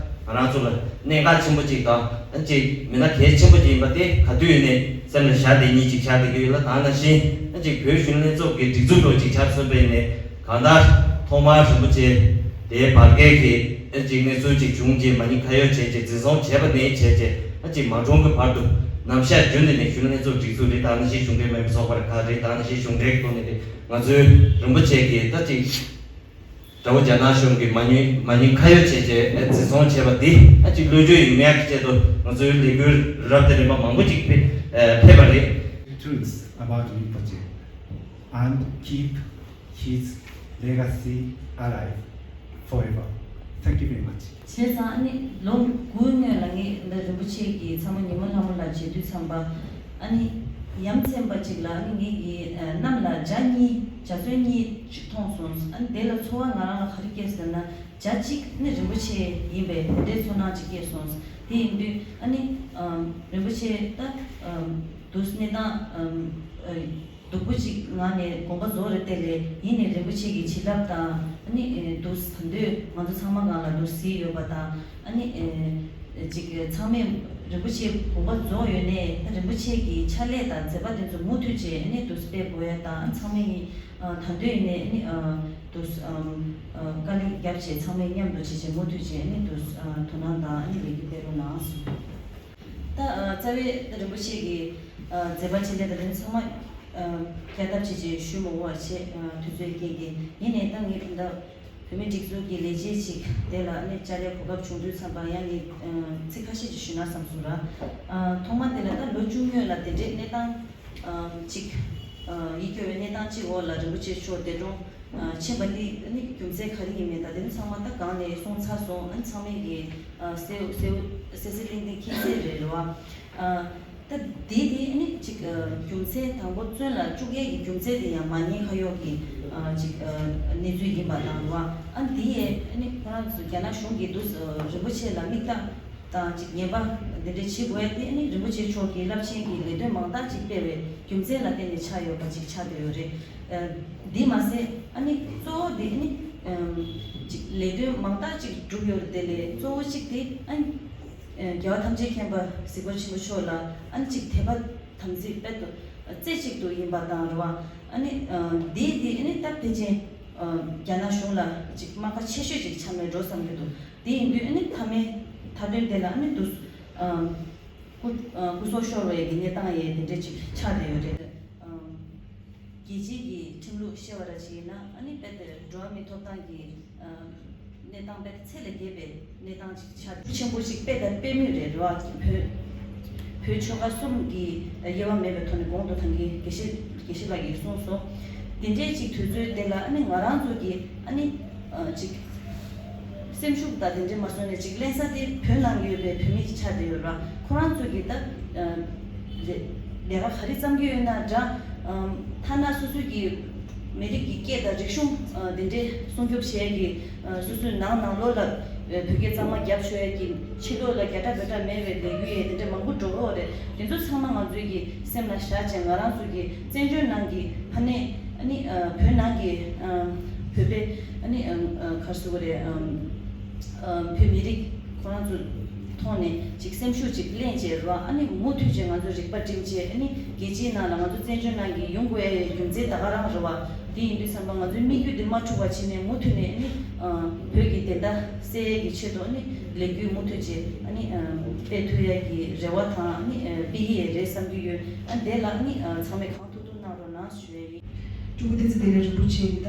ང་རང་ཚོ་ལ་གནད་འགག་ཆེན་པོ་ཅིག་དང་ཨ་ཅིག་མི་སྣ་གལ་ཆེན་པོ་ཅིག་ཡིན་པ་དེ་ག་དུས་ཡིན་ནའི་སེམས་ལ་བཞག་བསྡད་མཁན་ཅིག་ཆགས་བསྡད་ཀྱི་ཡོད་ལ། ད་ནང་བཞིན་ཨ་ཅིག་བོད་གཞོན་ལྷན་ཚོགས་ཀྱི་སྒྲིག་འཛུགས་ཐོག་ཅིག་ཆ་མཚོན་པ་ཡིན་ནའི་གང་ལྟར་ཐོག་མར་རིན་པོ་ཆེ་དེའི་བར་བརྒལ་གྱི་ཨ་ཅིག་གནས་ཚུལ་ཅིག་བྱུང་རྗེས་མ་ཉེས་ཁ་གཡོགས་བྱས་རྗེས་འཛིན་བཟུང་བྱས་པ་ནས་བྱས་རྗེས་ཨ་ཅིག་མ་གྲོངས་ཀྱི་བར་དུ་ནམ་ཞག་རྒྱུན་དུ་ནས་གཞོན་ལྷན་ཚོགས་སྒྲིག་འཛུགས་རེད། ད་ནང་བཞིན་གཞུང་འབྲེལ་མིན་པའི་ཚོགས་པ་ཁག་རེད། ད་ནང་བཞིན་གཞུང་འབྲེལ་གྱི་ཐོག་ནས་རེད། ང་ཚོའི་རིན་པོ་ཆེ་གི་ད་ཅིག་དགྲ་བོ་རྒྱ་ནག་གཞུང་གིས་མ་ཉེས་མ་ཉེས་ཁ་གཡོགས་བྱས་རྗེས་འཛིན་བཟུང་བྱས་པ་འདི་ཨ་ཅིག་གློད་བཀྲོལ་ཡོང་ཡག་གི་ཆེད་དུ་ང་ཚོའི་ལས་འགུལ་རབ་དང་རིམ་པ་མང་པོ་ཅིག་ཕེ་ཨ་ཕེབས་པ་རེད། Truth about Rinpoche and keep his legacy alive forever. Thank you very much. བྱས་ཙང་ཨ་ནི་ལོ་དགུའི་སྔོན་ལ་ངས་འདི་རིན་པོ་ཆེ་གི་ཚང་མ་ཉི་མ་ལྷ་མོ་ལ་མཇལ་དུས་ཙམ་པ་ཨ་ནི་ཡ་མཚན་པ་ཅིག་ལ་ཨ་ནི་ངེད་ཀྱི་ཨ་གནམ་ལ་འཇའ་གཉིས་འཇའ་ཚོན་གཉིས་ཅིག་མཐོང་སོང་། ཨ་ནི་དེ་ལ་ཚོར་བ་ང་རང་ལ་ག་རེ་སྐྱེས་ཟེར་ན་འཇའ་གཅིག་ནི་རིན་པོ་ཆེ་ཡིན་པའི་དེ་འདྲའི་ཚོར་སྣང་ཅིག་སྐྱེས་སོང་། དེ་ཡིན་དུས་ཨ་ནི་ཨ་རིན་པོ་ཆེ་ད་ཨ་དུས་གནས་སྟངས་ཨ་ཨ། སྡུག་པོ་ཅིག་ངང་ནས་དགོངས་པ་རྫོགས་རེ་བལྟས་ལས་ཡིན་ནས་རིན་པོ་ཆེ་གི་བྱིན་རླབས་དང་ཨ་ནི་ཨེ་འདུག་ད་འདོད་ང་ཚོ་ཚང་མ་སྒང་ལ་འདུག་གཟིགས་ཡོད་པ་དང་ཨ་ནི་ཨེ་ཅིག་ཚང་མས་རིན་པོ་ཆེ་དགོངས་པ་རྫོགས་ཡོད་ནས་ད་རིན་པོ་ཆེ་གི་ཕྱག་ལས་དང་མཛད་པ་དེ་ཚོ་མུ་མཐུད་བྱས་ཨ་ནི་འདུག་སྤེལ་དགོས་ཡ་དང་ཨ་ཚང་མས་ཡིན་ད་འདོད་ཡིན་ནས་ཨ་ནི་འདུག་དཀའ་ལས་བརྒྱབ་བྱས་ཚང་མས་མཉམ་དུ་བྱས་བྱས་མུ་མཐུད་བྱས་ཨ་ནི་འདུག་དོ་སྣང་དང་ཨ་ནི་ལས་འགུལ་སྤེལ་རོགས་གནང་། ད་ཨ་རྩ་བའི་རིན་པོ་ཆེ་གི་ཨ་མཛད་པ་ཕྱག་ལས་དང་དེ་ཚང་མ་ཨ་བསྐྱར་ལྡབ་བྱས་རྗེས་ཞུ་མི་དགོས་པ་བྱས་ཨ་དུས་ཚོད་རྐྱེན་གྱིས་ཡིན་ནའི་ད་ངས་ད་བོད་མིའི་སྒྲིག་འཛུགས་ཀྱི་ལས་བྱེད་ཅིག་དེ་ལ་ཨ་ནི་བཅར་ཡ་གོ་སྐབས་བྱུང་དུས་ཙམ་པ་ཡང་ངས་ཨ་ཚིག་ཁ་ཤས་ཅིག་ཞུས་ན་བསམ་སོང་ར། ཨ་ཐོག་མ་དེ་ལ་ད་ལོ་བཅུ་སྔོན་ལ་དེ་འདྲའི་གནས་སྟངས་ཨ་ཅིག་ཨ་ཡིད་སྐྱོ་བའི་གནས་སྟངས་ཅིག་འོག་ལ་རིན་པོ་ཆེ་མཆོག་འདས་གྲོངས་ཨ་ཕྱིན་པ་འདི་ནི་རྒྱུ་མཚན་ག་རེ་ཡིན་མིན་དང་དེ་ནི་ཚང་མ་ད་སྒང་ནས་གསུངས་ཚར་སོང་། ཨ་ནི་ཚང་མས་ཀྱི་ཨ་གསལ་གསལ་གསལ་གསལ་ཏིང་ཏིང་མཁྱེན་གསལ་རེད་རེད་བ། ཨ་ད་དེ་དེ་ཨ་ནི་ཅིག་ཨ་རྒྱུ་མཚན་དང་པོ་བཙོན་ལ་བཅུག་ཡས་ཀྱི་རྒྱུ་མཚན་དེ་ཡང་མ་ཉེས་ཁ་གཡོགས་ཀྱི་ཨ་ཅིག་ཨ་གནས་ཚུལ་ཡིན་པ་དང་རེད་བ། ཨ་ནི་དེ་ཡས་ཨ་ནི་ཁོ་རང་ཚོ་རྒྱ་ནག་གཞུང་གིས་འདུག་ཨ་རིན་པོ་ཆེ་ལ་མིག་ལྟ་དང་ཅིག་ངན་པ་འདི་འདྲ་བྱེད་དགོས་ཡ་དེ་ཨ་ནི་རིན་པོ་ཆེ་མཆོག་གིས་རླབས་ཆེན་གྱི་ལས་དོན་མང་དག་ཅིག་སྤེལ་བའི་རྒྱུ་མཚན་ལ་བརྟེན་ནས་ཆགས་ཡོད་པ་ཅིག་ཆགས་བསྡད་ཡོད་རེད། ཨ་འདི་མ་ཟད་ཨ་ནི་གཙོ་བོ་དེ་ཨ་ནི་ཨམ་ཅིག་ལས་དོན་མང་དག་ཅིག་བསྒྲུབས་ཡོད་རེད། དེ་ལས་གཙོ་བོ་གཅིག་དེ་ཨ་ནི་ཨ་རྒྱལ་བ་ཐམས་ཅད་མཁྱེན་པ་གཟིགས་རྡོར་ཆེན་པོ་མཆོག་ལ་ཨ་ནི་ཅིག་དད་པ་དམ་ཚིག་དཔེ་ཏོ་རྩེ་གཅིག་ཏུ་ཡིན་པ་དང་རེད་བ། ཨ་ནི་ཨ་འདི་འདི་ཨ་ནི་སྟབས་བདེ་ཅན་ཨ་རྒྱ་ནག་གཞུང་ལ་ཅིག་རྨ་ཁ་ཆེ་ཤོས་ཅིག་ཆགས་ནས་འགྲོ་བསམ་གྱི་འདུག་དེ་ཡིན་དུས་ཨ་ནི་མཐའ་མའི་མཐའ་དོན་དེ་ལ་ཨ་ནི་འདུག་ཨ་སྐུ་ཨ་སྐུ་སྲོག་ཤོར་བའི་གི་གནས་སྟངས་ཡང་དེ་འདྲ་ཅིག་ཆགས་བསྡད་ཡོད་རེད། ཨ་རྒྱལ་སྤྱིའི་གི་ཁྲིམས་ལུགས་བཤད་པ་ར་ཅིག་ཡིན་ན་ཨ་ནི་དཔེ་དེ་འགྲོ་བ་མིའི་ཐོབ་ཐང་གི་ཨ་གནས་སྟངས་དཔེ་ཚད་ལས་བརྒལ་བའི་གནས་སྟངས་ཅིག་ཆགས་ཆེན་པོ་ཞིག་དཔེ་དང་དཔེ་མེད་རེད་རེད་བ། བོད་བོད་ཆོལ་ཁ་གསུམ་གྱི་དབྱེ་བ་མེད་པའི་ཐོག་ནས་གོང་དུ་ཐང་གི་དགེ་བཤེས་དགེ་བཤེས་ལགས་ཀྱིས་གསུངས་སོང་། དེ་འདྲའི་ཅིག་དུས་ཚོད་དེ་ལ་ཨ་ནི་ང་རང་ཚོ་གི་ཨ་ནི་ཨ་ཅིག་སེམས་ཤུགས་དང་དེ་འདྲའི་མ་སོང་ནས་ཅིག་ལེན་ས་དེ་བོད་ནང་ཡོད་པའི་བོད་མི་ཅིག་ཆགས་བསྡད་ཡོད་ར། ཁོ་རང་ཚོ་གི་ད་ཨ་ལས་ལས་ཀ་ག་རེ་བརྩམས་ཀྱི་ཡོད་ན་འདྲ། ཨམ་ཐ་ན་སོ་སོ་གི་ མི་རིགས་ཀྱི་སྐད་དང་རིག་གཞུང་འདི་འདྲའི་སྲུང་སྐྱོབ་བྱེད་ཡས་ཀྱི་སོ་སོའི་ནང་ནང་ལོགས་ལ་བོད་སྐད་གཙང་མ་རྒྱབ་ཆོག་ཡས་ཀྱི་ཕྱི་ལོགས་ལ་རྒྱ་གྲ་བོད་གྲ་མེད་པའི་ལས་འགུལ་ཡས་འདི་འདྲ་མང་པོ་འགྲོ་གི་ཡོད་རེད། དེ་ཚོ་ཚང་མ་ང་ཚོའི་གི་སེམས་ལ་བཞག་བྱས་ང་རང་ཚོ་གི་བཙན་བྱོལ་ནང་གི་ཕ་ནས་ཨ་ནི་བོད་ནང་གི་བོད་པའི་ཨ་ནི་ག་རེ་ཟེར་དགོས་རེད། བོད་མི་རིགས་ཁོ་རང་ཚོ་ཐོག་ནས་ཅིག་སེམས་ཤུགས་ཅིག་ལེན་བྱས་རོགས། ཨ་ནི་མུ་མཐུད་བྱས་ང་ཚོ་རིག་པ་སྒྲིམ་བྱས། ཨ་ནི་རྒྱལ་སྤྱིའི་ནང་ལ་ང་ཚོ་བཙན་བྱོལ་ནང་གི་ཡོང་དགོས་ཡ་རྒྱུ་མཚན་ད་ག་རང་རེད་བ། དེ་ཡིན་དུས་ཙམ་པ་ང་ཚོའི་དམིགས་ཡུལ་དེ་མ་འཁྲུག་པ་བྱས་ནས་མུ་མཐུད་ནས་ཨ་ནི་བོད་ཀྱི་བདེན་མཐའ་གསལ་ཡས་ཀྱི་ཆེད་དུ་ཨ་ནི་ལས་འགུལ་མུ་མཐུད་བྱས་ཨ་ནི་སྤེལ་ཐུབ་ཡ་གི་རེ་བ་དང་ཨ་ནི་སྤེལ་གྱི་ཡས་རེད་བསམ་གྱི་ཡོད། ཨ་ནི་དེ་ལ་ཨ་ནི་ཚང་མས་གང་ཐུབ་ཐུབ་གནང་རོགས་གནང་ཞུ་ཡ་ཡིན། སྤྲུལ་སྐུ་བསྟན་འཛིན་བདེ་ལེགས་རིན་པོ་ཆེ་གིས་ད་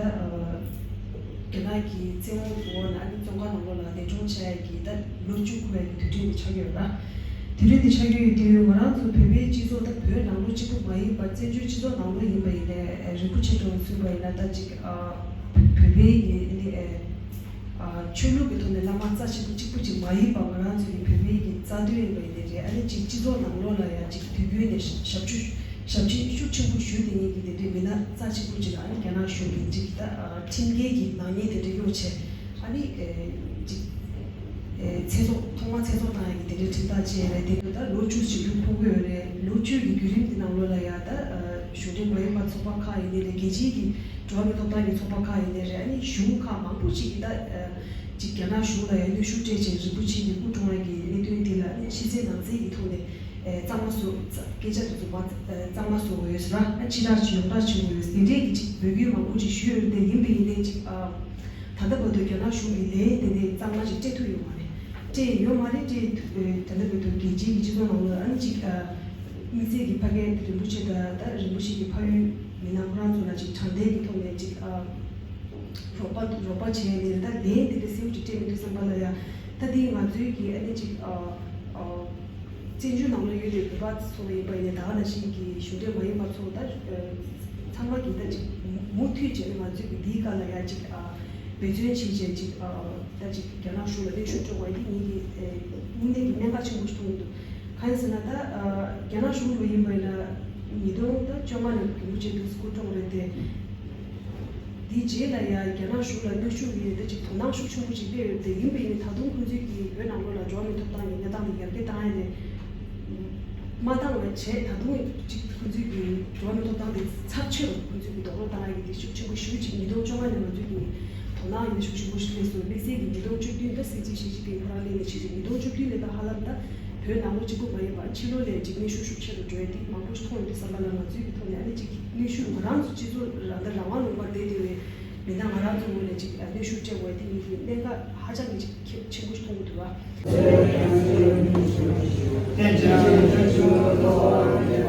རྒྱ་ནག་གི་བཙན་དབང་འོག་ནས་ཨ་ནི་བཙོན་ཁང་ནང་ལོགས་ལ་གདན་དྲངས་བྱས་ཀྱི་ད་ལོ་བཅུ་འཁོར་བའི་དུས་དྲན་དེ་ཆགས་ཀྱི་ཡོད་ར། དུས་དྲན་དེ་ཆགས་ཀྱི་ཡོད་དུས་ང་རང་ཚོ་བོད་པའི་སྤྱི་ཚོགས་ད་བོད་ནང་ལོགས་གཅིག་པུ་མ་ཡིན་པར་བཙན་བྱོལ་སྤྱི་ཚོགས་ནང་ལོགས་ཡིན་པ་ཡིན་ནའི་རིན་པོ་ཆེ་མཆོག་གསུངས་པ་ཡིན་ན་ད་ཅིག་བོད་པའི་ཡིན་ནི། ཆོས་ལུགས་ཀྱི་ཐོག་ནས་བླ་མ་རྩ་ཆེན་པོ་གཅིག་པུ་གཅིག་མ་ཡིན་པ་ང་རང་ཚོ་ཡི་བོད་པའི་གི་རྩ་དོན་ཡིན་པ་ཡིན་ནའི་རེད། ཨ་ནི་གཅིག་སྤྱི་ཚོགས་ནང་ལོགས་ལ་ཡང་གཅིག་དུས་རྒྱུན་ནས་ཞབས་ཞུ་ཞབས་ཕྱི་ཤུགས་ཆེན་པོ་ཞུ་དེ་ཉིད་ཀྱི་དེ་འདྲའི་མི་སྣ་རྩ་ཆེན་པོ་གཅིག་ལ་ཨ་ནི་རྒྱ་ནག་གཞུང་གི་གཅིག་ད་ཁྲིམས་འགལ་གྱི་ནག་ཉེས་དེ་འདྲ་གཡོག་བྱས་ཨ་ནི་གཅིག་ཚེ་སྲོག་ཐོག་མ་ཚེ་སྲོག་བཏང་ཡ་གི་དེ་འདྲའི་ཁྲིམས་ཐག་བཅད་རེད། དེ་དུས་ད་ལོ་བཅུ་ཞིག་ལུས་ཕུད་ཀྱི་ཡོད་རེད། ལོ་བཅུ་གི་བརྒྱུད་རིམ་དེ་ནང་ལོགས་ལ་ཡང་ད་གཞུང་འབྲེལ་མ་ཡིན་པ་ཚོགས་པ་ཁག་ཡིན་ནའི་རེད། རྒྱལ་སྤྱིའི་གི་འགྲོ་བ་མིའི་ཐོབ་ཐང་གི་ཚོགས་པ་ཁག་ཡིན་ནའི་རེད། ཨ་ནི་གཞུང་ཁག་མང་པོ་ཅིག་གིས་ད་ཅིག་རྒྱ་ནག་གཞུང་ལ་ཡང་གནོན་ཤུགས་སྤྲད་བྱས་རིན་པོ་ཆེ་གི་སྐུ་གྲོངས་ཡ་གི་གནད་དོན་དེ་ལ་ཨ་ནི་ཕྱི་གསལ་ནང་གསལ་གྱི་ཐོག་ནས་གཙང་མ་བཟོ་སྐད་ཆ་དེ་ཚོ་མ་གཙང་མ་བཟོ་དགོས་ཟེར་ཨ་ཕྱི་བསྒྲགས་ཅིག་ཡོངས་བསྒྲགས་བྱེད་དགོས་ཟེར་དེ་འདྲས་ཀྱི་ཅིག་འབོད་སྐུལ་མང་པོ་ཅིག་ཞུས་ཡོད་རེད། དེ་ཡིན་པ་ཡིན་ནའི་ཅིག་ད་ལྟ་བར་དུ་རྒྱ་ནག་གཞུང་གིས་ལན་དེ་འདྲས་གཙང་མ་ཅིག་སྤྲད་ཐུབ་ཡོད་མ་རེད། སྤྲད་ཡོད་མ་རེད། སྤྲད་ད་ལྟ་བར་དུ་རྒྱལ་སྤྱིའི་གི་སྤྱི་ཚོགས་ནང་ལ་ཨ་ནི་ཅིག་དམིགས་བསལ་གྱི་ཕ་རྒན་རིན་པོ་ཆེ་དང་ད་རིན་པོ་ཆེ་གི་ཕ་ཡུལ་མི་སྣ་ཁོ་རང་ཚོ་ལ་ཅིག་དྲང་བདེན་གྱི་ཐོག་ནས་ཅིག་རོགས་པ་རོགས་པ་བྱས་ནས་ད་ལན་དེ་འདྲ་གསལ་པོ་ཅིག་སྤྲད་མི་འདུག་བསམ་པ་ལ་ཡ། ད་དེ་ང་ཚོའི་གི་ཨ་ནི་ཅིག་བཙན་བྱོལ་ནང་ལ་ཡོད་པའི་བོད་པ་ཚོ་ཡིན་པ་ཡིན་ནའི་ད་ག་ནང་བཞིན་གྱི་གཞུང་འབྲེལ་མ་ཡིན་པ་ཚོ་ད་ཚང་མ་གི་ད་ཅིག་མུ་མཐུད་བྱས་ནས་ང་ཚོའི་གི་འདིའི་སྐབས་ལ་ཡ་ཅིག་འབད་བརྩོན་བྱས་བྱས་ཅིག་ད་ཅིག་རྒྱ་ནག་གཞུང་ལ་གནོན་ཤུགས་སྤྲོད་པ་ཡིན་ངེས་ཀྱི་དངོས་གནས་ཀྱི་གནད་འགག་ཆེན་པོ་ཞིག་མཐོང་གི་འདུག་གང་ཡིན་ཟེར་ན་ད་རྒྱ་ནག་གཞུང་ལ་ཡིན་པ་ཡིན་ན་ཉིས་སྟོང་ད་བཅོ་ལྔ་ནས་རིན་པོ་ཆེ་དུ་སྐུ་གྲོངས་རེད་དེ། དེའི་རྗེས་ལ་ཡང་རྒྱ་ནག་གཞུང་ལ་གནོན་ཤུགས་ཡོད་དེ་ཅིག་དོ་སྣང་ཤུགས་ཆེན་པོ་ཅིག་སྤེལ་ཡོད་དེ་ཡིན་པ་ཡིན་ནའི་ད་དུང་ཁོང་ཚོས་ཀྱིས་བོད་ནང་ལོགས་ལ་འགྲོ་བ་མིའི་ཐོབ་ཐང་གི་གནས་སྟངས་དེ་ཡར་རྒྱས་བཏང་ཡ་དེ་མ་བཏང་བ་བྱས་ད་དུང་ཅིག་ཁོང་ཚོས་ཀྱིས་འགྲོ་བ་མིའི་ཐོབ་ཐང་དེ་ཚབས་ཆེ་རུ་ཁོང་ཚོས་ཀྱིས་རྡོག་རོལ་བཏང་ཡ་གི་དེ་ཤུགས་ཆེན་པོ་ཞེ་པོ་ཅིག་ཉིས་སྟོང་བཅོ་ལྔ་ནས་ང་ཚོས་ཀྱིས་དོ་སྣང་ཡོད་ཤུགས་ཆེན་པོ་ཞིག་སླེབས་སོང་། དམིགས་བསལ་གྱི་ཉིས་སྟོང་བཅུ་བདུན་ད་སྲིད་འཛིན་ཞི་ཅིན་ཕིང་ཁོ་རང་སླེབས་ནས་བྱས་ཏེ་ཉིས་སྟོང་བཅུ་བདུན་ནས་ད་ཧ་ལམ་ད་བོད་ནང་ལོགས་གཅིག་པུ་མ་ཡིན་པར་ཕྱི་ལོགས་ལ་ཅིག་གནོན་ཤུགས་ཤུགས་ཆེ་རུ་འགྲོ་ཡ་དེ་མང་པོ་ཞིག་མཐོང་ཡོད་དུས་ཙམ་པ་ལ་ང་ཚོའི་གི་ཐོག་ནས་ཨ་ནི་ཅིག་གནོན་ཤུགས་ང་རང་ཚོ་སྤྱི་ཚོགས་རང་ད་རང་དབང་ལུང་པར་བསྡད་བསྡད་པའི་མི་སྣ་ང་རང་ཚོ་ངོས་ནས་ཅིག་གནོན་ཤུགས་སྤྲད་དགོས་ཡ་དེ་ངེད་ཀྱི་གནད་འགག་ཧ་ཅང་གི་ཅིག་གལ་ཆེན་པོ་ཞིག་མཐོང་གི་འདུག་བ།